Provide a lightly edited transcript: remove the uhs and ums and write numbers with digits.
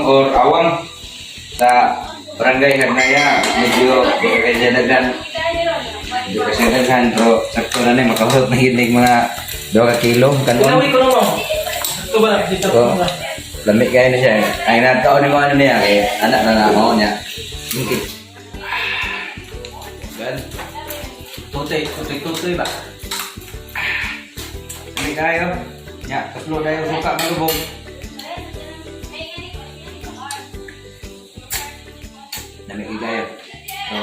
or awang sa Barangay Hagnaya. Medyo di ka siya daghan. Di ka siya daghan, pero sakto na ni makahulog na gid mga 2 ka kilo kanon. Pinawi ko naman. Ito ba na? Dito So, lami kayo na siya. Ay, nagkaon ni mo ano niya kay anak na na ako niya. Okay. Gan. Tutoy, tutoy, tutoy ba? Lami kayo. Nya, tatlo na yung suka malubog. Lami kayo. So,